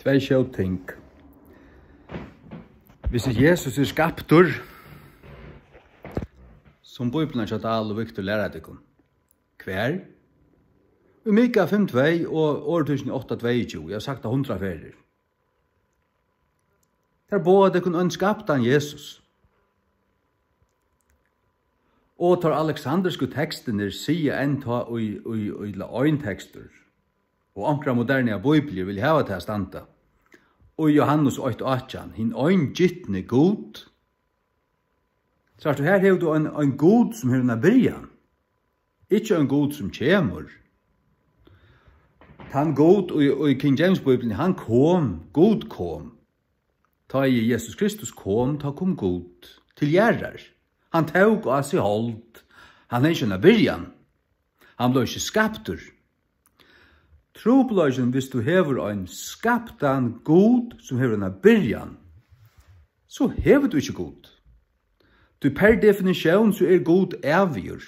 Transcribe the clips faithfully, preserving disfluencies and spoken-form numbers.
Tvey skjót ting. Hvis Jesus er skaptur, sum Bíblian hjá Dahl og Victor læra tykkum, hvar? Í Mika fimm tvey og Orðtøkini átta tveyogtjúgu, eg havi sagt tað hundrað ferðir. Tær boða tykkum ein skaptan Jesus. Og teir aleksandrisku tekstirnir siga enntá í, í, í, ella ein tekstur, og onkrar modernar bíbliur vilja hava tað at standa, í Jóhannes eitt átjan, hin eingitni Gud. Sært tú, her hevur tú ein, ein Gud, sum hevur eina byrjan, ikki ein Gud, sum kemur. Tann Gud í, í King James Bíbliuni, hann kom, Gud kom. Tá ið Jesus Kristus kom, tá kom Gud til jarðar. Hann tók á seg hold. Hann hevði ikki eina byrjan. Hann bleiv ikki skaptur. Trupulleikin, hvis tú hevur ein skaptan Gud, sum hevur eina byrjan, so hevur tú ikki Gud. Tí per definitión, so er Gud ævigur.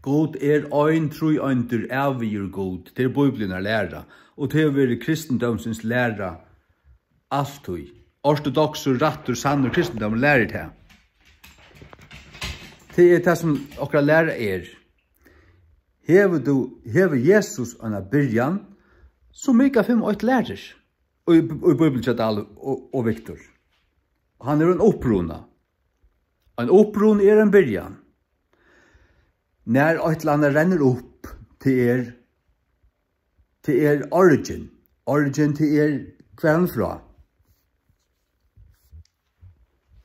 Gud er ein tríeindur ævigur Gud. Tað er Bíblian at læra, og tað hevur verið kristindómsins læra altíð. Ortodoksur, rættur, sannur kristindómur lærir tað. Tað er tað, sum okkara læra er. Hevur tú, hevur Jesus eina byrjan, sum Mika fimm eitt lærir, í, í Bíbliuni hjá Dahl og, og Victor. Hann hevur ein uppruna. Ein uppruni er ein byrjan. Nær eitt ella annað rennur upp, tað er, tað er origin. Origin, tað er, hvar hann er frá.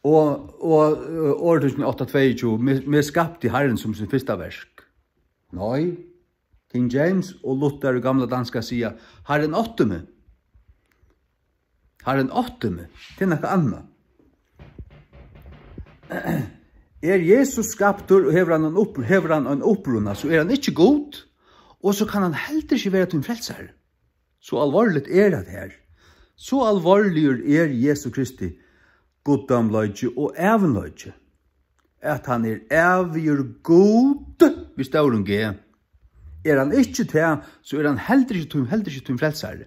Og, og, eh, Orðtøkini átta tveyogtjúgu, meg, meg skapti Harrin sum sín fyrsta verk. Nei, King James og Luther og gamla danska siga, Harrin átti meg. Harrin átti meg. Tað er nakað annað. Er Jesus skaptur og hevur hann ein upp-, hevur hann ein uppruna, so er hann ikki Gud, og so kann hann heldur ikki vera tín frelsari. So alvorligt er tað her. So alvorligur er Jesu Kristi guddómleiki og ævinleiki, at hann er ævigur Gud við stórum G. Er hann ikki tað, so er hann heldur ikki tín, heldur ikki tín frelsari.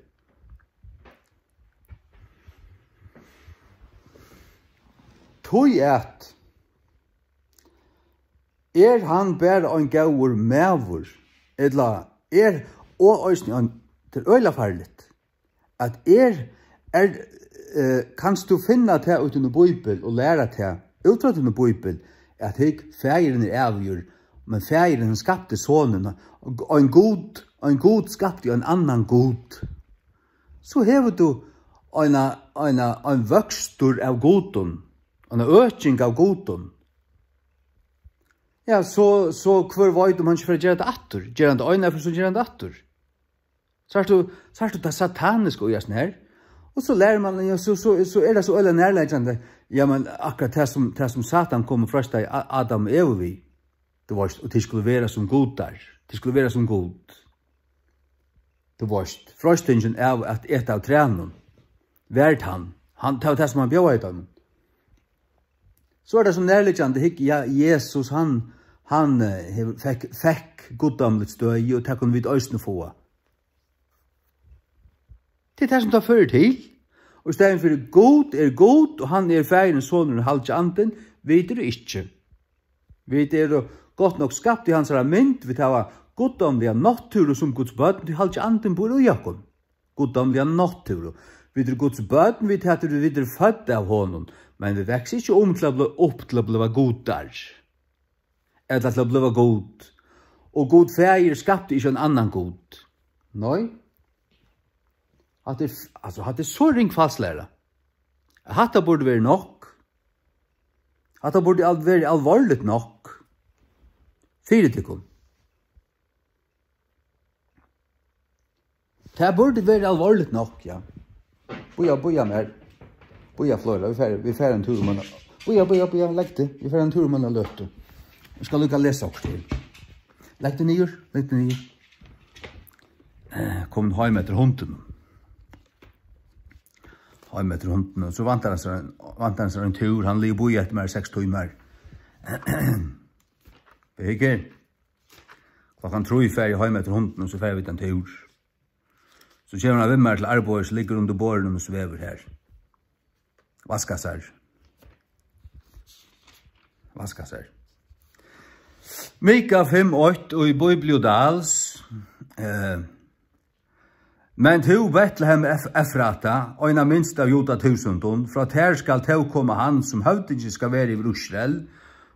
Tí at er hann bara ein góður maður, ella er, og eisini ein, tað er øgiliga farligt, at er, er, eh, kanst tú finna tað út í tín bíbel og læra tað út frá tín bíbel, at hygg, faðirin er ævigur, men faðirin skapti sonin, ein Gud, ein Gud skapti ein annan Gud. So hevur tú eina, eina, ein vøkstur av gudum, eina øking av gudum. Ja, so, so hvør veit um hann ikki fer at gera tað aftur? Ger hann tað eina ferð, so ger hann tað aftur. Sært tú, sært tú tað sataniska í hasum her? Og so lærir mann, ja, so, so, so er tað so øgiliga nærliggjandi. Ja, men akkurát tað sum, tað sum Satan kom og freistaði A-, Adam og Evu við. Tú veitst, og tey skulu vera sum gudar. Tey skulu vera sum Gud. Tú veitst, freistingin av at eta av trænum. Var hann. Hann, tað var tað sum hann bjóðaði teimum. So er tað so nærliggjandi, hygg, ja, Jesus, hann, hann, eh, hevur, fekk, fekk guddómligt støði, og tað kunnu vit eisini fáa. Tað er tað, sum tað førir til. Og í staðin fyri Gud er Gud, og hann er Faðirin, Sonurin og Halgi Andin, vit eru ikki. Vit eru gott nokk skapt í hansara mynd, vit hava guddómliga náttúru sum Guds børn, tí Halgi Andin býr í okkum. Guddómliga náttúru. Vit eru Guds børn, vit, at vit eru fødd av honum, men vit vaksa ikki um til at bli, upp til at bliva gudar. Ella til at bliva Gud. Og Gud Faðir skapti ikki ein annan Gud. Nei. Hatta er, altso, hatta er so ring falsklæra. Hatta burdi verið nokk. Hatta burdi al-, verið alvorligt nokk fyri tykkum. Tað burdi verið alvorligt nokk, ja. Bíða, bíða mær. Bíða, Flora, vit fara, vit fara ein túr um eina, bíða, bíða, bíða, legg teg. Vit fara ein túr um eina løtu. Eg skal líka lesa okkurt til. Legg teg niður, legg teg niður. Eh, komin heim eftir hundinum. Heim eftir hundinum. So væntar hann sær ein, væntar hann sær ein túr. Hann liggur og bíðar eftir mær í seks tímar. Birgir. Klokkan trý fari eg heim eftir hundinum, so fara vit ein túr. So kemur hann við mær til arbeiðis, liggur undir borðinum og svevur har. Vaskar sær. Vaskar sær. Mika fimm eitt í Bíbliu Dals. Eh, Men tú, Betlehem Ef-, Efrata, ein av minst av Juda túsundum, frá tær skal tó koma hann, sum høvdingi skal vera yvir Ísrael.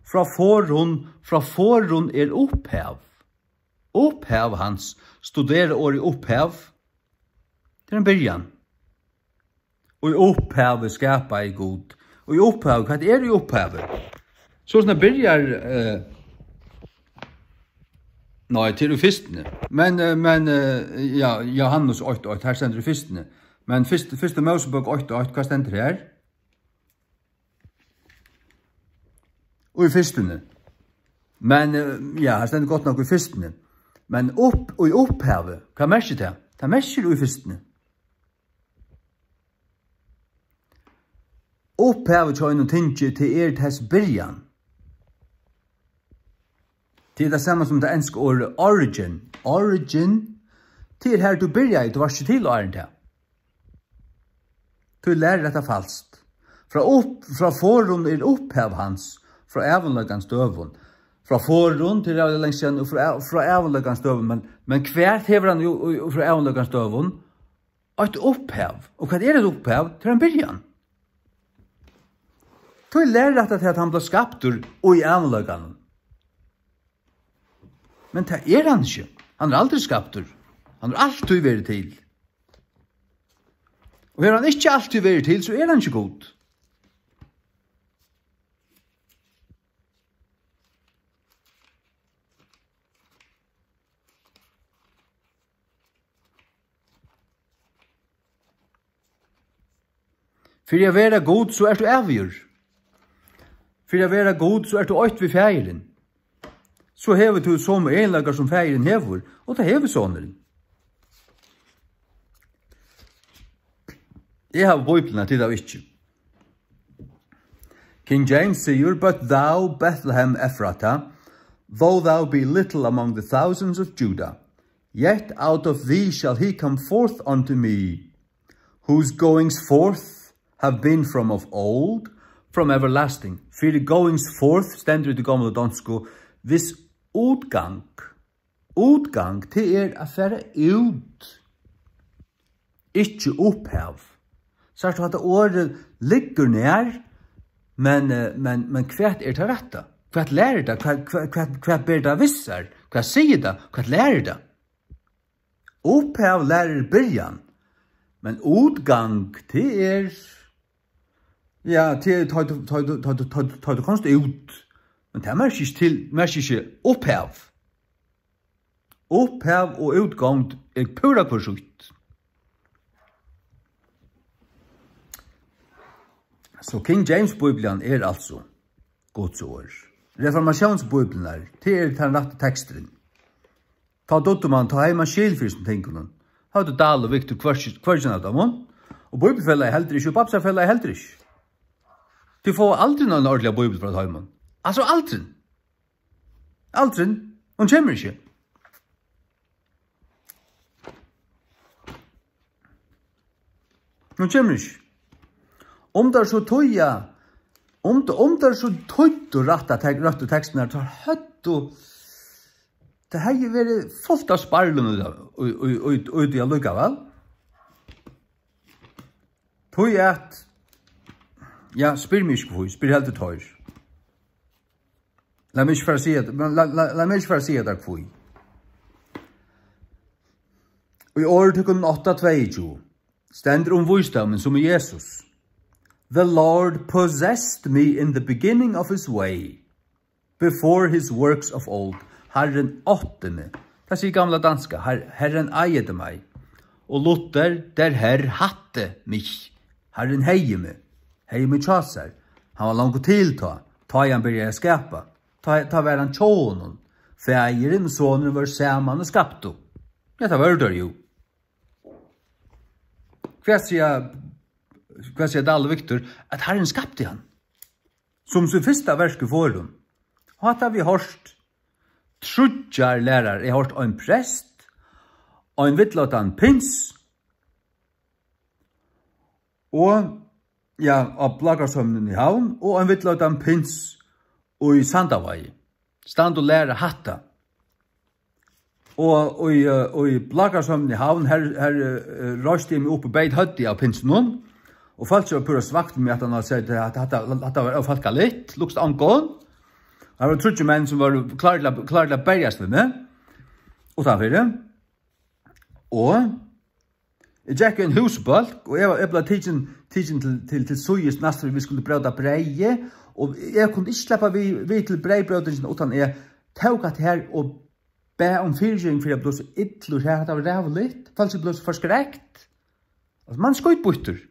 Frá forðum, frá forðum er upphav. Upphav hans, studera orðið upphav. Tað er ein byrjan. Og í upphavi skapaði Gud. Og í upphavi, hvat er í upphavi? So sum tað byrjar, eh, nei, tað er í fyrstuni. Men, eh, men, eh, ja, Jóhannes eitt eitt, her stendur í fyrstuni. Men fyrst, fyrsta Mósebók eitt eitt, hvat stendur her? Og í fyrstuni. Men, eh, ja, her stendur gott nokk í fyrstuni. Men upp, og í upphavi, hvat merkir tað? Tað merkir í fyrstuni. Upphavið hjá einum tingi, tað er tess byrjan. Tað er tað sama sum tað enska orðið origin. Origin, tað er har tú byrjaði, tú varst ikki til áðrenn tað. Tú lærir hetta falskt. Frá upp, frá forðum er upphav hans, frá ævinleikans døgum. Frá forðum, tað er ræðuliga langt síðan, og frá, frá ævinleikans døgum, men, men hvat hevur hann í, í, frá ævinleikans døgum? Eitt upphav. Og hvat er eitt upphav? Tað er ein byrjan. Tú lærir aftur til, at hann bleiv skaptur í ævinleikanum. Men tað er hann ikki. Hann er aldri skaptur. Hann er altíð verið til. Og hevur hann ikki altíð verið til, so er hann ikki Gud. Fyri at vera Gud, so ert tú ævigur. Fyri at vera Gud, so ert tú eitt við Faðirin. So hevur tú somu eginleikar, sum Faðirin hevur, og tað hevur Sonurin. Eg havi Bíbliuna, tit hava ikki. King James sigur, "But thou, Bethlehem Ephratah, though thou be little among the thousands of Judah, yet out of thee shall he come forth unto me, whose goings forth have been from of old, from everlasting." Fyri goings forth stendur í tí gomlu donsku, hvis udgang. Udgang, tað er at fara út. Ikki upphav. Sært tú, hatta orðið liggur nær, men, eh, men, men hvat er tað rætta? Hvat lærir tað? Hvat, hvat, hvat, hvat ber tað við sær? Hvat sigur tað? Hvat lærir tað? Upphav lærir byrjan, men útgang, tað er, ja, tað er, tá tú, tá tú, tá tú, tá tú, tá tú komst út. Men tað merkir ikki til, merkir ikki upphav. Upphav og útgongd er púra hvør sítt. So King James Bíblian er altso Guds orð. Reformatiónsbíbliurnar, tað er tann rætti teksturin. Tá dugdi mann, tá hevði mann skil fyri hesum tingunum. Høvdu Dahl og Victor hvørgin, hvørgin av teimum. Og Bíbliufelagið heldur ikki, og Baptistafelagið heldur ikki. Tit fáa aldrin eina ordiliga bíbel frá teimum. Altso aldrin. Aldrin. Hon kemur ikki. Hon kemur ikki. Um teir so týða, um, um teir so týddu rætta tek-, røttu tekstirnar, teir høvdu, tað hevði verið fult av sparlum í, í, í, í, í tí allíkavæl. Tí at, ja, spyr meg ikki hví, spyr heldur teir. Lat meg ikki fara at siga, men la, la, lat meg ikki fara at siga tær hví. Í Orðtøkunum átta tveyogtjúgu stendur um vísdómin, sum er Jesus. "The Lord possessed me in the beginning of his way, before his works of old." Harrin átti meg. Tað sigur gamla danska, Her-, Herren ejede mig. Og Luther, "Der Herr hatte mich." Harrin hevði meg. Hevði meg hjá sær. Hann var longu til tá. Tá ið hann byrjaði at skapa. Tá, tá var hann hjá honum. Faðirin og Sonurin vóru saman og skaptu. Ja, tað vóru teir jú. Hvat siga, hvat siga Dahl og Victor? At Harrin skapti hann. Sum sítt fyrsta verk í forðum. Og hatta havi eg hoyrt tríggjar lærarar. Eg havi hoyrt ein prest, ein villleiðan pins, Og, ja, á Blákarsheiminum í Havn, og ein villleiðan pins í Sandavági. Stand og læra hatta. Og í, eh, í Blákarsheiminum í Havn, her, her, eh, reisti eg meg upp og beit høvdið av pinsinum, og fólk var púra svakt við, at hann hevði sagt, at hatta, hatta var ófólkaligt, lukst angon. Har var tríggir menn, sum vóru klárir til at, klárir til at berjast við meg, uttanfyri. Og eg gekk í ein húsbólk, og eg var, eg bleiv tikin, tikin til, til, til síðis, næstur vit skuldu bróta breyðið, og eg kundi ikki sleppa við, við til breyðbrótingina, uttan eg tók hatta her og bað um fyrigeving fyri at blíva so illur, her, hatta var ræðuligt, fólk blíva so forskrekt. Altso, mann skítbýttur.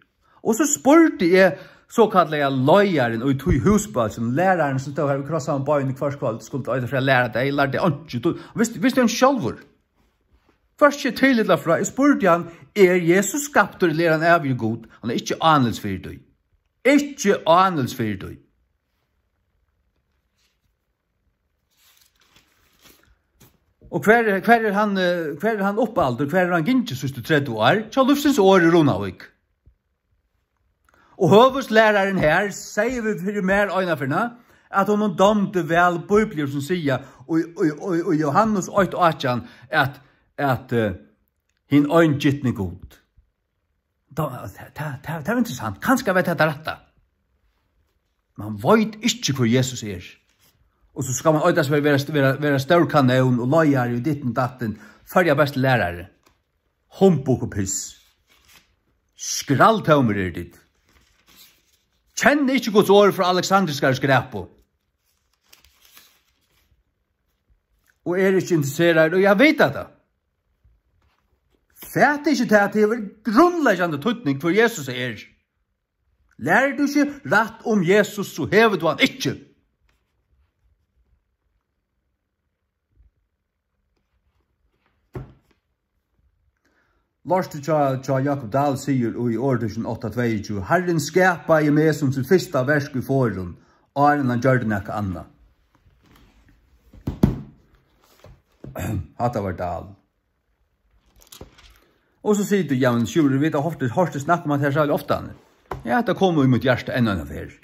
Og so spurdi eg sokallaða leiðaran í tí húsbólkinum, læraran sum stóð har við krossaðum beinum hvørt kvøld, skuldi eita fyri at læra tey, lærdi einki, tú, visti, visti einki sjálvur. Hvørki til ella frá. Eg spurdi hann, er Jesus skaptur, ella er hann ævigi Gud? Hann er ikki ánilsfyri tí. Ikki ánilsfyri tí. Og hvar, hvar er hann, eh, hvar er hann uppaldur? Hvar er hann gingið síðstu tretivu ár? Hjá Lívsins Orð í Runavík. Og høvuðslærarin her segði við fyri mær einaferð, at honum dámdi væl Bíbliur, sum siga í, í, í, í Jóhannes eitt átjan, at, at, eh, hin eingitni Gud. Tá, tað, tað, tað, tað var interessant. Kanska var tað tað rætta. Man veit ikki, hvør Jesus er. Og so skal man eita seg vera, vera, vera stór kanón og leiðari og ditten datten. Føroya besti lærari. Humbug og piss. Skralltómir eru tit. Kenna ikki Guds orð frá Alexandriskari skræpu. Og eru ikki interesseraðir í at vita tað. Fata ikki tað, at tað hevur grundleggjandi týdning, hvør Jesus er. Lærir tú ikki rætt um Jesus, so hevur tú hann ikki. Lortið hjá, hjá Jákup Dahl sigur í Orðtøkin átta tveyogtjúgu: "Harrin skapaði meg sum sítt fyrsta verk í forðum, áðrenn hann gjørdi nakað annað." Hatta var Dahl. Og so sigur tú, "Ja, men Sjúrður, vit hava hoyrt, hoyrt teg snakka um hatta her sera ofta." Ja, tað kom í mítt hjarta enn eina ferð.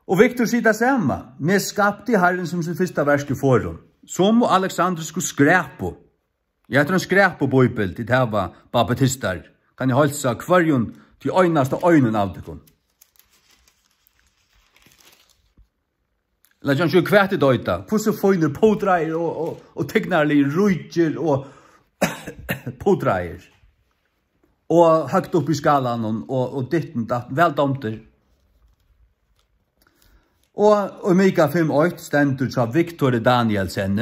Og Viktor sigur tað sama: "Meg skapti Harrin sum sítt fyrsta verk í forðum, sum og Alexandrisku skræpu." Ja, hetta er ein skræpubíbel, tit hava, baptistar. Kann eg heilsa hvørjum, tí einasta einum av tykkum. Ella John Sjúk, hvat er doyta? Hvussu fínir, pudraðir og, og, og tignarligir, ríkir og pudraðir. Og høgt upp í skalanum og, og ditten datt, væl dámdir. Og í Mika fimm eitt stendur hjá Viktori Danielsen,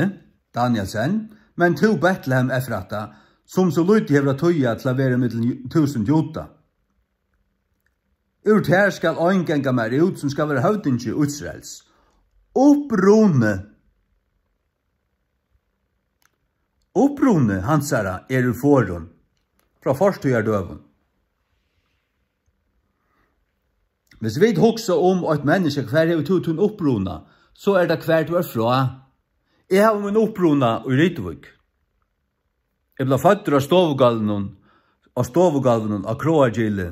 Danielsen, "Men tú, Betlehem Efrata, sum so lítið hevur at týða til at vera millum túsund Juda. Úr tær skal ein ganga mær út, sum skal vera høvdingi Ísraels." Uppruni. Uppruni hansara er úr forðum, frá fortíðardøgum. Hvis vit hugsa um eitt menniskja, hvar hevur tú tín uppruna, so er tað, hvar tú ert frá. Eg havi mín uppruna í Rituvík. Eg bleiv føddur á stovugólvinum, á stovugólvinum á Kráargili.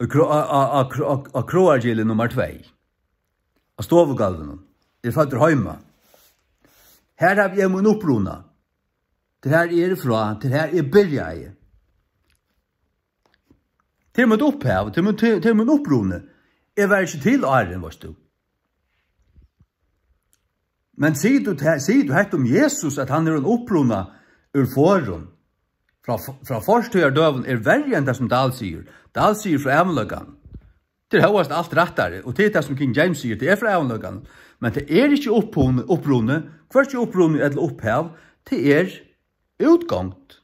Á Krá-, á, á, á, Krá-, á, á Kráargili nummar tvey. Á stovugólvinum. Eg er føddur heima. Her havi eg mín uppruna. Tað er her eg eri frá, tað er her eg byrjaði. Tað er mítt upphav, tað er mín, tað, tað er mín uppruni. Eg var ikki til áðrenn, veitst tú. Men sigur tú ta-, sigur tú hetta um Jesus, at hann er ein uppruna úr forðum? Frá, frá fortíðardøgum er verri enn tað, sum Dahl sigur. Dahl sigur frá ævinleikanum. Tað er hóast alt rættari, og tað er tað, sum King James sigur, tað er frá ævinleikanum. Men tað er ikki uppruni, uppruni, hvørki uppruni ella upphav, tað er útgongd.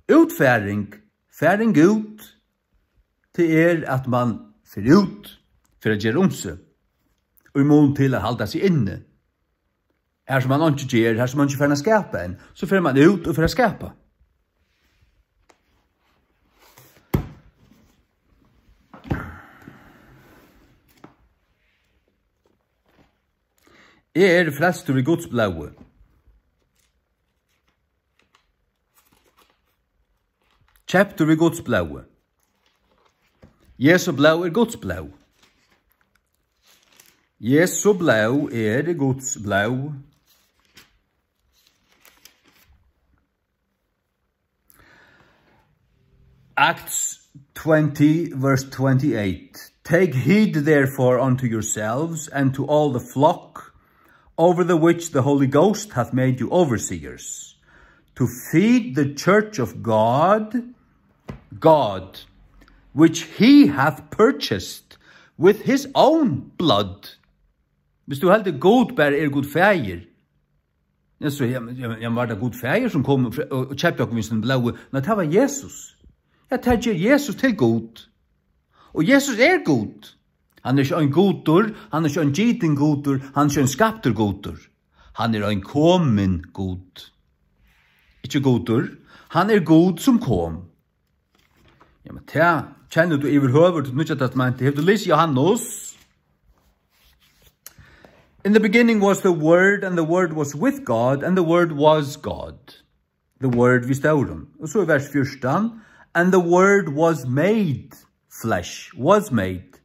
Útfaring, faring út, tað er, at mann fer út, fer at gera um seg, í mun til at halda seg inni. Har sum mann einki ger, har sum mann ikki er farin at skapa enn, so fer mann út og fer at skapa. Eg eri frelstur við Guds blóði. Keyptur við Guds blóði. Jesu blóð er Guds blóð. Jesu blóð er Guds blóð. Acts twenty, verse twenty-eight. "Take heed therefore unto yourselves and to all the flock over the which the Holy Ghost hath made you overseers, to feed the church of God, God, which he hath purchased with his own blood." Hvis tú heldur Gud bara er Gud faðir, ja, so, ja, men, ja, men var tað Gud faðir, sum kom og, og, og keypti okkum við sínum blóði? Nei, tað var Jesus. Ja, tað ger Jesus til Gud. Og Jesus er Gud. Hann er ikki ein gudur, hann er ikki ein gitin gudur, hann er ikki ein skaptur gudur. Hann er ein komin Gud. Ikki gudur, hann er Gud sum kom. Ja, men tað kennir tú yvirhøvur til Nýggja Testamenti. Hevur tú lisið Johannes? "In the beginning was the Word, and the Word was with God, and the Word was God." The Word við stórum. Og so í vers fjúrtan, "And the Word was made flesh," was made.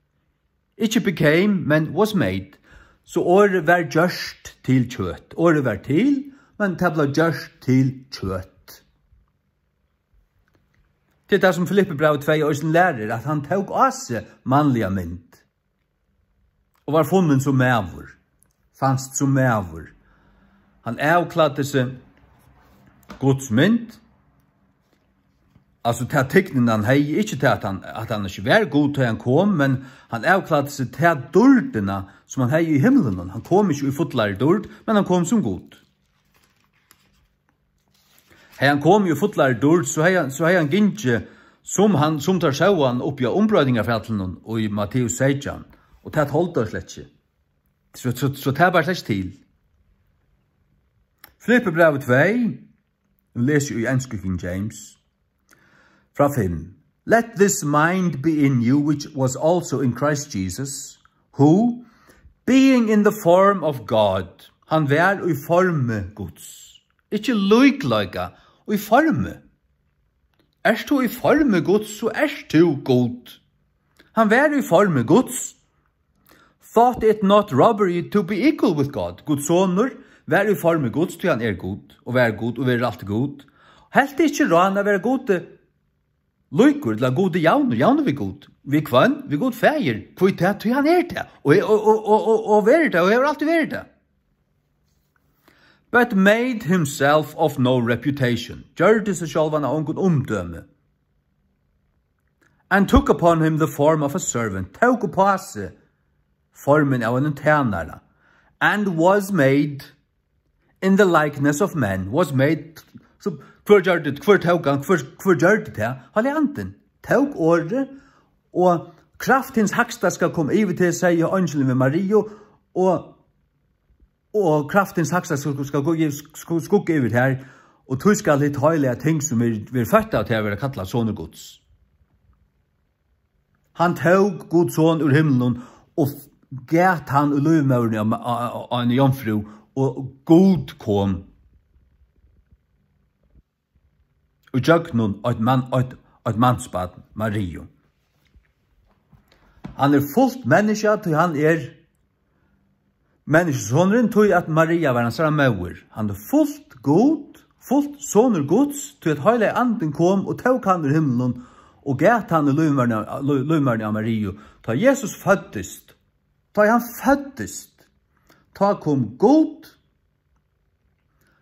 Ikki became, men was made. So orðið var gjørt til kjøt. Orðið var til, men tað bleiv gjørt til kjøt. Tað er tað, sum Filippibrævið tvey eisini lærir, at hann tók á seg mannliga mynd og var funnin sum maður, fanst sum maður. Hann avklæddi seg Guds mynd, altso ta tignin hann hevði, ikki tað at hann, at hann ikki var Gud, tá hann kom, men hann avklæddi seg ta dýrdina, sum hann hevði í himlunum. Hann kom ikki í fullari dýrd, men hann kom sum Gud. Hevði hann komið í fullari dýrd, so hevði hann, so hevði hann gingið, sum hann, sum teir sóu hann uppi á Umbroytingarfjallinum í Matteus seytjan, og tað toldi teir slett ikki. So, so, so tað bar slett ikki til. Filippibrævið tvey, nú lesi eg í ensku King James, frá fimm. "Let this mind be in you, which was also in Christ Jesus, who, being in the form of God," hann var í formi Guds. Ikki líkleika, í formi. Ert tú í formi Guds, so ert tú Gud. Hann var í formi Guds. "Thought it not robbery to be equal with God." Guds sonur var í formi Guds, tí hann er Gud, og var Gud, og verður altíð Gud. Helt ikki rán at vera Gudi líkur, ella Gudi javnur, javnur við Gud. Við hvønn? Við Gud faðir. Hví tað? Tí hann er tað. Og, og, og, og, og, og verður tað, og hevur altíð verið tað. "But made himself of no reputation." Gjørdi seg sjálvan av ongum umdømi. "And took upon him the form of a servant." Tók upp á seg formin av einum tænara. "And was made in the likeness of men." Was made. So, hvør gjørdi, hvør tók hann, hvør, hvør gjørdi tað? Heilagi Andin tók orðið, og kraft hins hægsta skal koma yvir teg, segði eingilin við Mariu, og, og kraft hins hægsta skal, skal, skal, skal skugga yvir tær, og tú skal hitt heilaga ting, sum er, er føtt av tær, verða kallað sonur Guds. Hann tók Guds son úr himlum og gat hann í lívmóðurina á, á, á, á eini jomfrú, og Gud kom í gjøgnum eitt mann, eitt, eitt mansbarn, Mariu. Hann er fult menniskja, tí hann er Menniskjusonurin, tí at Maria var hansara móðir. Hann er fult Gud, fult sonur Guds, tí at heilagi Andin kom og tók hann úr himlum og gat hann í lívmóðurina, lí-, lívmóðurina av Mariu. Tá Jesus føddist, tá ið hann føddist, tá kom Gud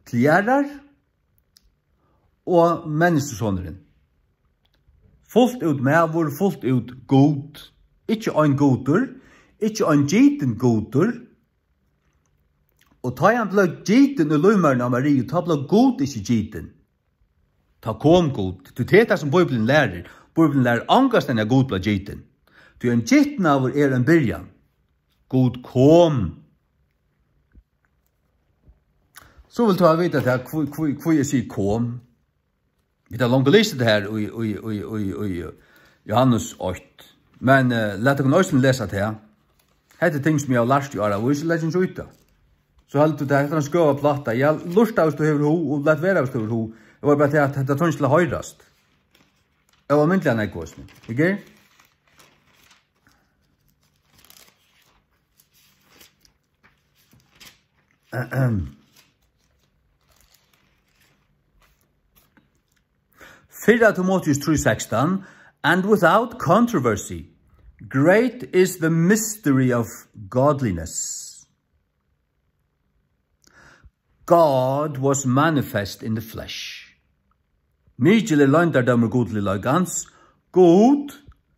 til jarðar, og Menniskjusonurin. Fult út maður, fult út Gud. Ikki ein gudur, ikki ein gitin gudur. Og tá ið hann bleiv gitin í lívmóðurina av Mariu, tá bleiv Gud ikki gitin. Tá kom Gud. Tí tað er tað, sum Bíblian lærir. Bíblian lærir ongastaðni, at Gud bleiv gitin. Tí ein gitnaður er ein byrjan. Gud kom. So vil tú hava vita tað, hví, hví, hví eg sigi kom. Vit hava longu lisið tað her í, í, í, í, í Johannes eitt. Men, eh, lat okkum eisini lesa tað her. Hetta er ting, sum eg havi lært í áravís, lat ikki út tað. So heldur tú, tað er ein skøva pláta. Ja, lurta, hvis tú hevur hug, og lat vera, hvis tú hevur hug. Eg var bara til at hetta tongst til at hoyrast. Óalmindiliga nógv eisini. Ikki? Fyrra Timoteus trý sekstan, "And without controversy, great is the mystery of godliness. God was manifest in the flesh." Mikil er loyndardómur gudligleikans. Gud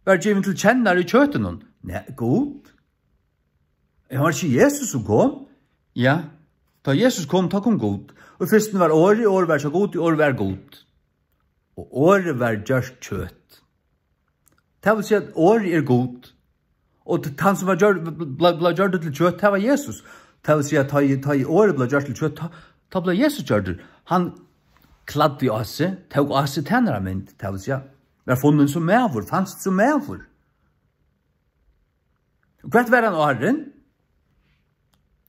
var givin til kennar í kjøtinum. Nei, Gud? Eg var ikki Jesus sum kom. Ja, tá Jesus kom, tá kom Gud. Og fyrst var Orðið, Orðið var hjá Gud, og Orðið var Gud. Og Orðið var gjørt kjøt. Tað vil siga, at Orðið er Gud. Og t-, tann sum var gjørd, bl-, bl-, bleiv gjørdur til kjøt, tað var Jesus. Tað vil siga, tá ið, tá ið Orðið bleiv gjørt til kjøt, tá, tá bleiv Jesus gjørdur. Hann klæddi á seg, tók á seg tænaramynd, tað vil siga, var funnin sum maður, fanst sum maður. Og hvat var hann áðrenn?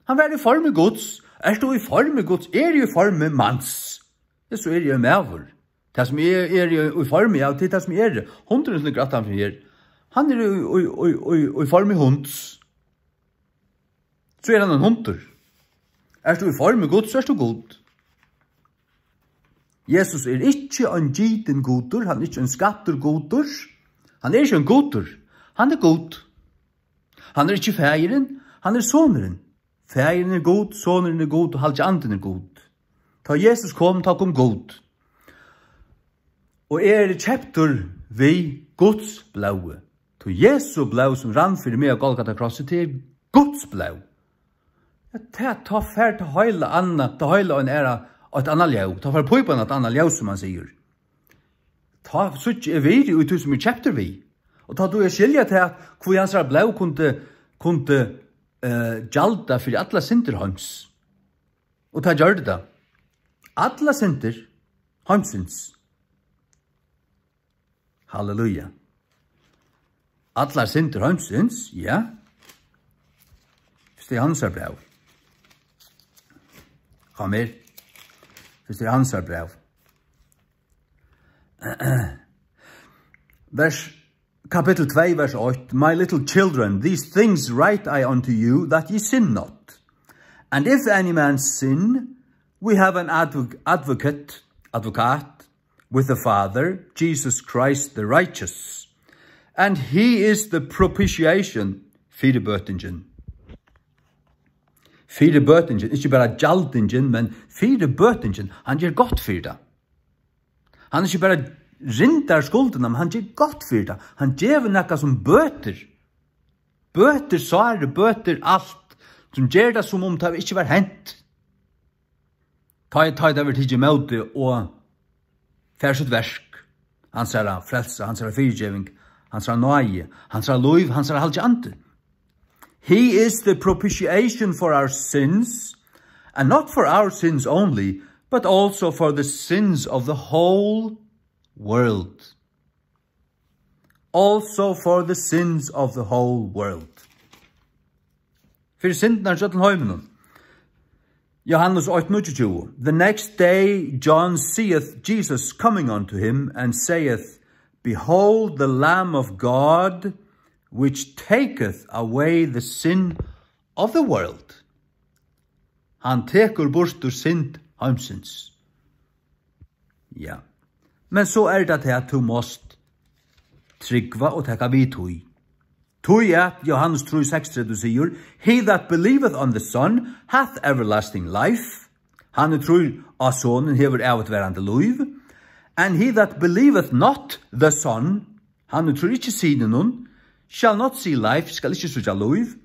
Hann var í formi Guds. Ert tú í formi Guds? Eri í formi mans. Ja, so eri eg maður. Tað sum eg eri í, í formi av, tað er tað sum eg eri. Hundurin sum liggur aftan fyri her, hann er í, í, í, í, í formi hunds. So er hann ein hundur. Ert tú í formi Guds, so ert tú Gud. Jesus er ikki ein gitin Gudur, hann er ikki ein skaptur Gudur. Hann er ikki ein Gudur. Hann er Gud. Hann er ikki Faðirin, hann er Sonurin. Faðirin er Gud, Sonurin er Gud og Halgi Andin er Gud. Tá Jesus kom, tá kom Gud. Og eg eri keyptur við Guds blóði. Tí Jesu blóð, sum rann fyri meg á Golgata krossi, tað er Guds blóð. Ja, tað, tá fær tað heila annað, tað heila ein er eitt annað ljóð. Tá fær pípan eitt annað ljóð, sum man sigur. Tá síggi eg virði í tí, sum eg keyptur við. Og tá tú eg skilja tað, hví hansara blóð kundi, kundi, eh, gjalda fyri allar syndir heims. Og tað gjørdi tað. Allar syndir heimsins. Halleluja. Allar syndir heimsins, ja. Fyrsta Jóhannesar bræv. Kom her. Fyrsta Jóhannesar bræv. Vers, kapittul tvey, vers eitt. "My little children, these things write I unto you, that ye sin not. And if any man sin, we have an advo-, advocate, advokat, with the Father, Jesus Christ the righteous. And he is the propitiation," fyrirbøtingin. Fyrirbøtingin, ikki bara gjaldingin, men fyrirbøtingin. Hann ger gott fyri tað. Hann ikki bara rindar skuldina, men hann ger gott fyri tað. Hann gevur nakað sum bøtir. Bøtir sárið, bøtir alt, sum ger tað, sum um tað ikki var hent. Tá, tá tað verður tikið ímóti og fær sítt verk, hansara frelsa, hansara fyrigeving, hansara náði, hansara lív, hansara Halgi Andi. He is the propitiation for our sins, and not for our sins only, but also for the sins of the whole world. Also for the sins of the whole world. Fyri syndirnar hjá øllum heiminum. Jóhannes eitt níggjuogtjúgu. "The next day John seeth Jesus coming unto him, and saith, Behold the Lamb of God, which taketh away the sin of the world." Hann tekur burtur synd heimsins. Ja. Men so er tað tað, at tú mást trúgva og taka við tí. Tí at Jóhannes trý seksogtretivu sigur, "He that believeth on the Son hath everlasting life." Hann ið trýr á Sonin hevur ævigtvarandi lív. "And he that believeth not the Son," hann ið trýr ikki Syninum, "shall not see life," skal ikki síggja lív,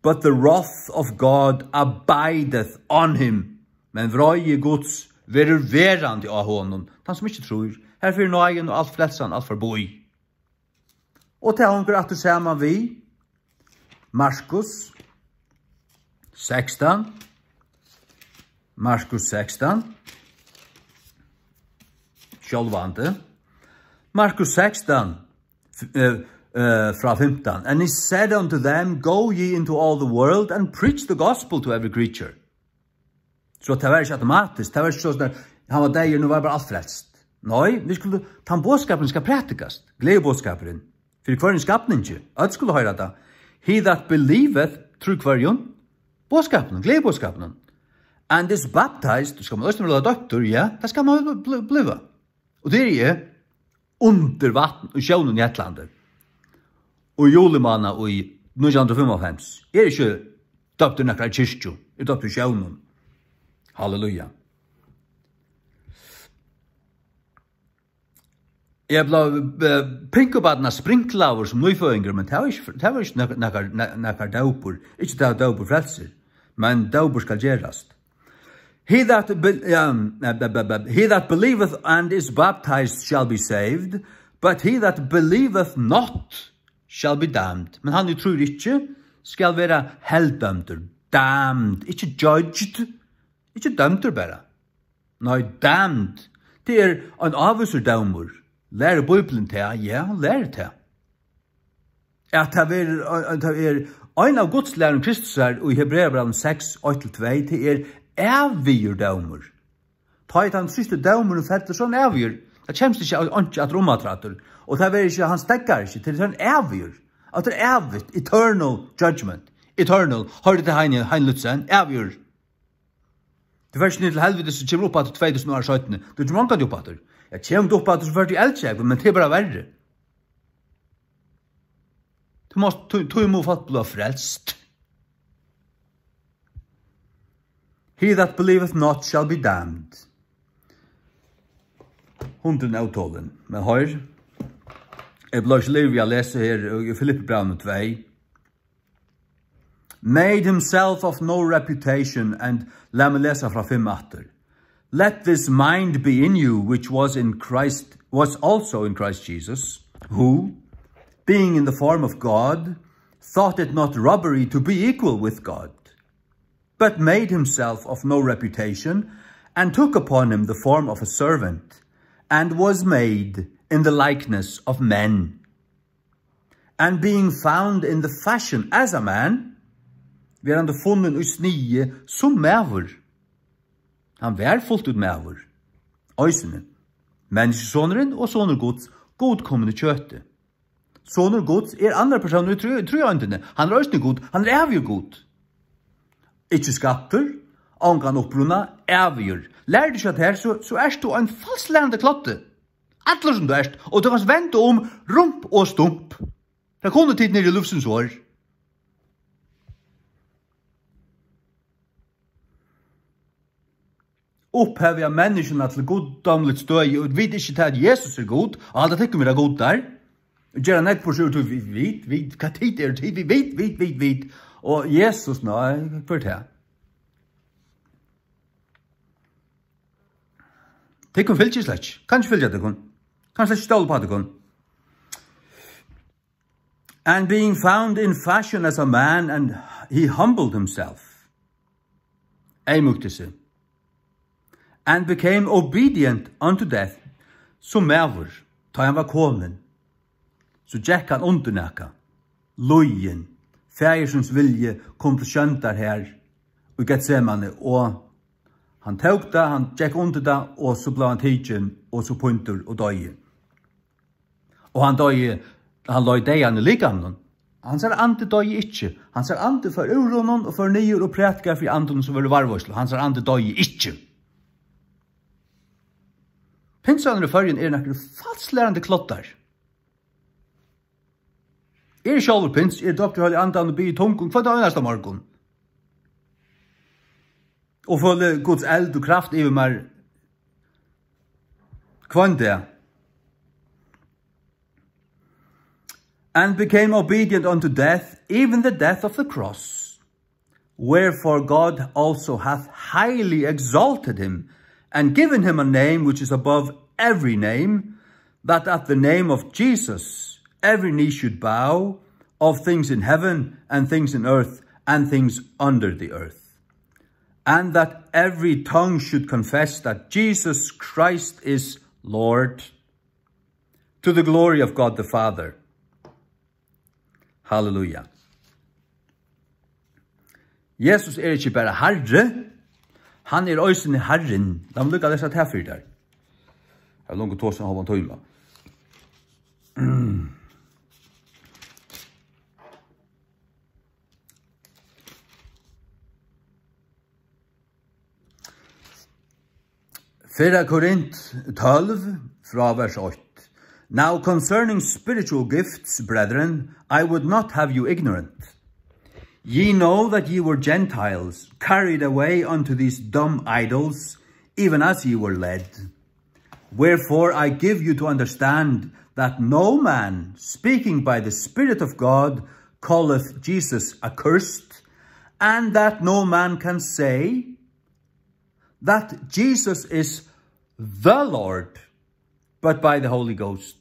"but the wrath of God abideth on him." Men vreiði Guds verður verandi á honum, tann sum ikki trýr. Herfyri náðin og alt frelsan, alt forbi. Og tað hongur aftur saman við Markus sekstan. Markus sekstan. Sjálvandi. Markus sekstan, f-, eh, eh, frá fimtan. "And he said unto them, Go ye into all the world and preach the gospel to every creature." So tað var ikki automatiskt, tað var ikki so at hann var deyður, nú var bara alt frelst. Nei, vit skulu, tann boðskapurin skal prædikast. Gleðiboðskapurin. Fyri hvørjum skapningi. Øll skulu hoyra tað. He that believeth, trúr hvørjum? Boðskapinum, gleðiboðskapinum. And is baptized, skal man eisini verða doyptur, ja, tað skal man bli-, bliva. Og tað eri eg, undir vatn og sjónum í Hetlandi. Og í juli mánað í nítjan hundrað og fimmoghálvfems. Eg eri ikki doyptur í nakra kirkju, eg eri doyptur í sjónum. Halleluja. Eg bleiv, eh, pinkubarna sprinklaður sum nýføðingur, men tað var ikki, tað var ikki nakar, nakar, na-, nakar dópur. Ikki tað dópur frelsir, men dópur skal gerast. He that be-, ja, eh, be-, be-, be-, he that believeth and is baptized shall be saved, but he that believeth not shall be damned. Men hann ið trýr ikki, skal vera heldømdur. Damned, ikki judged, ikki dømdur bara. Nei, damned. Tað er ein ávísur dómur. Lærir Bíblian tað? Ja, hon lærir tað. At tað verður, at tað er ein av Guds lærum Kristus her í Hebreabrævinum seks, eitt til tvey, tað er ævigur dómur. Tá er tann síðsti dómurin fellur, so er hann ævigur. Tað kemst ikki einki aftur um aftur. Og tað verður ikki, hann steðgar ikki, tað er hann ævigur. At tað er ævigt, eternal judgment. Eternal, hoyrdi til Heini, Heini Lützen, ævigur. Tú fert ikki niður til helviti, so kemur upp aftur tvey túsund ár seinni. Tú kemur ongantíð upp aftur. Ja, kemur tú upp aftur, so fert tú í eldsjógvin, men tað er bara verri. Tú mást, tú, tú má fátt blíva frelst. He that believeth not shall be damned. Hundurin er ótolin. Men hoyr, eg bleiv ikki liðugur við at lesa her í Filippibrævinum tvey. Made himself of no reputation, and lat meg lesa frá fimm aftur. Let this mind be in you, which was in Christ, was also in Christ Jesus, who, being in the form of God, thought it not robbery to be equal with God, but made himself of no reputation, and took upon him the form of a servant, and was made in the likeness of men. And being found in the fashion as a man, verandi funnin í sniði sum maður. Hann var fult út maður, eisini. Menniskjusonurin og sonur Guds, Gud komin í kjøti. Sonur Guds er annar persónur í trý-, tríeindini. Hann er eisini Gud, hann er ævigur Gud. Ikki skaptur, ongan uppruna, ævigur. Lærdu ikki at her, so, so ert tú ein falslærandi kloddi. Allur sum tú ert, og tú kanst venda um rump og stump. Tað kunnu tit niðri í lívsins orð. Upphavið av menniskjuna til guddómligt støði, og vita ikki tað, at Jesus er Gud, og halda tykkum vera gudar, og gera nógv burtur úr tí, vit, vit, vit, hvat tit eru, tit, vit, vit, vit, vit, vit, og Jesus, nei, hvør er tað? Tykkum fylgir slett ikki. Kann ikki fylgja tykkum. Kann slett ikki stóla upp á tykkum. And being found in fashion as a man, and he humbled himself. Eyðmýkti seg. And became obedient unto death. Sum maður, tá hann var komin, so gekk hann undir nakað. Lýðin, faðirsins vilji kom til sjóndar her í Getsemane, og hann tók tað, hann gekk undir tað, og so bleiv hann tikin, og so píndur og doyði. Og hann doyði, hann leið deyðan í likamnum. Hansara andi doyði ikki. Hansara andi fór úr honum og fór niður og prædikaði fyri andunum sum vóru í varðveitslu. Hansara andi doyði ikki. Pinsarar í Føroyum eru nakrir falslærandi kloddar. Eg eri sjálvur pins, eg eri doyptur í Heilaga Andanum og biði í tungum hvønn einasta morgun. Og føli Guds eld og kraft yvir mær hvønn dag. And became obedient unto death, even the death of the cross. Wherefore God also hath highly exalted him, and given him a name which is above every name, that at the name of Jesus every knee should bow, of things in heaven, and things in earth, and things under the earth. And that every tongue should confess that Jesus Christ is Lord, to the glory of God the Father. Halleluja. Jesus er ikki bara Harri, hann er eisini Harrin. Lat meg líka lesa tað fyri tær. Har er longu tosað ein hálvan tíma. Fyrra Korint tólv, frá vers eitt. Now concerning spiritual gifts, brethren, I would not have you ignorant. Ye know that ye were Gentiles, carried away unto these dumb idols, even as ye were led. Wherefore I give you to understand that no man speaking by the Spirit of God calleth Jesus accursed, and that no man can say that Jesus is the Lord, but by the Holy Ghost.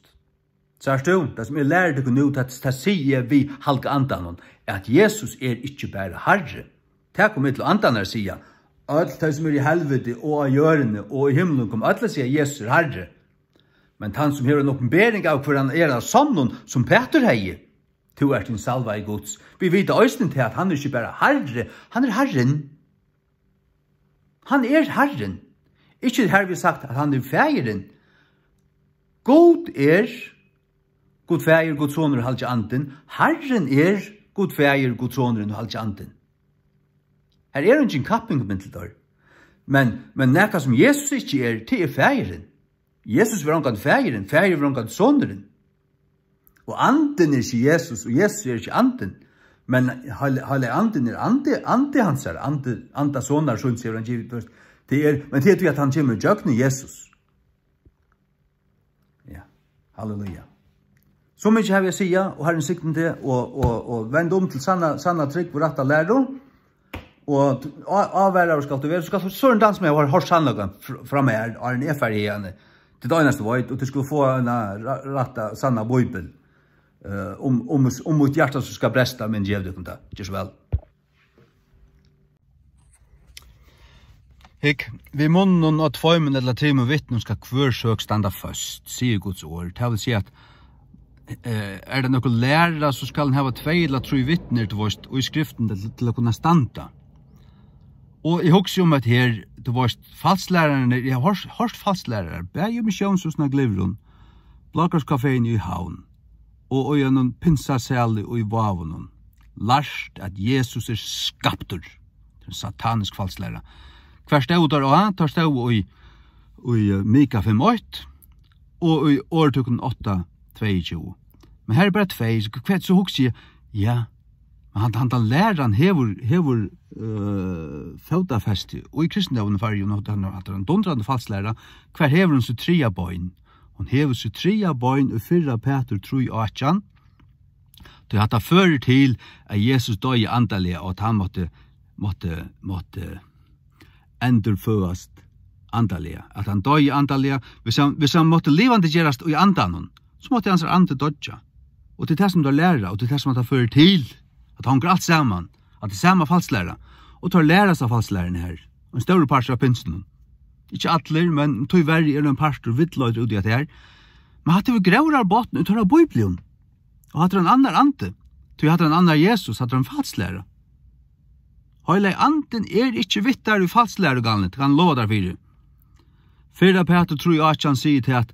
Sært tú, tað sum eg læri tykkum nú, tað, tað sigi eg við Halga Andanum, at Jesus er ikki bara Harri. Tað koma illu andarnar at siga. Øll tey, sum eru í helviti og á jørðini og í himlum, koma øll at siga, Jesus er Harri. Men tann, sum hevur eina opinbering av, hvør hann er av sonnum, sum Pætur hevði, tú ert hin salvaði Guds. Vit vita eisini tað, at hann er ikki bara Harri, hann er Harrin. Hann er Harrin. Ikki hervið sagt, at hann er Faðirin. Gud er Gud Faðir, Gud Sonur og Halgi Andin. Harrin er Gud Faðir, Gud Sonurin og Halgi Andin. Her er eingin kapping millum teir. Men, men nakað, sum Jesus ikki er, tað er Faðirin. Jesus var ongantíð Faðirin, Faðir var ongantíð Sonurin. Og Andin er ikki Jesus, og Jesus er ikki Andin. Men Heil-, Heilagi Andin er Andi, Andi hansara, Andi, Anda Sonar síns hevur hann givið, tú veist. Tað er, men tað er tí, at hann kemur ígjøgnum Jesus. Ja, halleluja. So mikið havi eg at siga, og Harrin signi teg, og, og, og vend um til sanna, sanna trúgv og rætta læru. Og t-, á-, ávaraður skalt tú vera, so skalt tú, so er ein dans, sum eg havi hoyrt sannleikan fr-, frá mær, áðrenn eg fari hiðani. Tað er tað einasta, eg veit, og tit skulu fáa eina ra-, rætta, sanna bíbel. Eh, um, um, um mítt hjarta so skal bresta, men gev tykkum tað. Ger so væl. Hygg, við munninum á tveimum ella trimum vitnum skal hvør søk standa føst, sigur Guds orð. Tað vil siga at, eh, er tað nøkur læra, so skal hann hava tvey ella trý vitnir, tú veist, í skriftini til, til at kunna standa. Og eg hugsi um at her, tú veist, falslærararnir, eg havi hoyrt, hoyrt falslærarar, bæði í Missiónshúsinum á Glyvrum, Blákrosskafeini í Havn, og í einum pinsasali í Vágunum, lært, at Jesus er skaptur. Tað er ein satanisk falslæra. Hvar stóðu teir á? Teir stóðu í, í, eh, Mika fimm eitt og í Orðtøkunum átta tveyogtjúgu. Men her er bara tvey, so hvat, so hugsi eg, ja, men hann, hann, hann læran hevur, hevur, eh, fótafesti í kristindóminum í Føroyum, og hann, hann er ein dundrandi falslæra. Hvar hevur hon sítt triðja bein? Hon hevur sítt triðja bein í fyrra Pætur trý átjan, tí hatta førir til, at Jesus doyði andaliga, og at hann mátti, mátti, mátti endurføðast andaliga, at hann doyði andaliga. Hvis hann, hvis hann mátti livandi gerast í andanum, so mátti hansara andi doyggja. Og tað er tað, sum teir læra, og tað er tað, sum hatta førir til, at tað hongur alt saman, at tað er sama falslæra. Og teir læra hasa falslæruna her, ein stórur partur av pinsinum. Ikki allir, men tíverri er ein partur villleiðdur út í hetta her. Men hatta hevur gróðrarbotn í teirra bíblium. Og hatta er ein annar andi. Tí hatta er ein annar Jesus, hatta er ein falslæra. Heilagi Andin er ikki við tær í falslærugalni, tað kann eg lova tær fyri. Fyrra Pætur trý átjan sigur tað, at,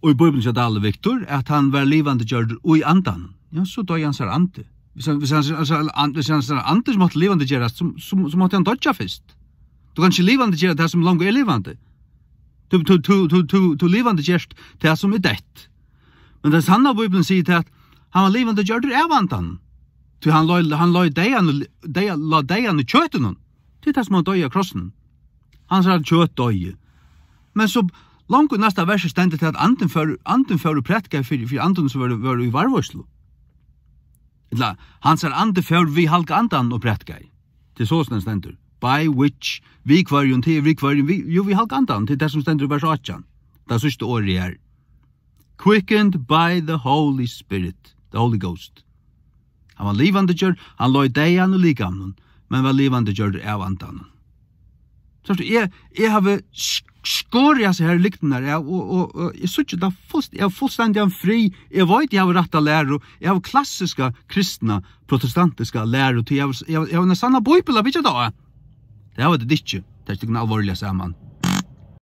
og í Bíbliuni hjá Dali Viktor, at hann var livandi gjørdur í andanum. Ja, so doyði hansara andi. Hvis hann, hvis hann, hvis hann, hvis hann, hvis hann andi, sum mátti livandi gerast, so, so, so mátti hann doyggja fyrst. Tú kanst ikki livandi gera tað, sum longu er livandi. Tú, tú, tú, tú, tú, tú livandi gerst tað, sum er deytt. Men tann sanna Bíblian sigur tað, at hann var livandi gjørdur av andanum. Tí hann lá, hann lá í deyðan, deyða-, lá deyðan í kjøtinum. Tað er tað, sum hann doyði á krossinum. Hansara kjøt doyði. Men so langt í næsta versi stendur tað, at andin fór, andin fór og prædikaði fyri, fyri andunum, sum vóru, vóru í varðveitslu. Ella, hansara andi fór við Halga Andanum og prædikaði. Tað er so, sum tað stendur. By which, við hvørjum, tað er við hvørjum, við, jú, við Halga Andanum, tað er tað, sum stendur í vers átjan. Tað síðsta orðið er, quickened by the Holy Spirit, the Holy Ghost. Hann var livandi gjørd, hann lá í deyðan í likamnum, men var livandi gjørdur av andanum. Sært tú, eg, eg havi sk-, skorið hasar her lyktirnar av, og, og, og eg síggi tað fullst-, eg havi fullstendigan frið, eg veit, eg havi rætta læru, eg havi klassiska kristna, protestantiska læru, tí eg havi, eg havi, eg havi eina sanna bíbel at byggja tað á. Tað hava tit ikki, takið tykkum álvarsliga saman.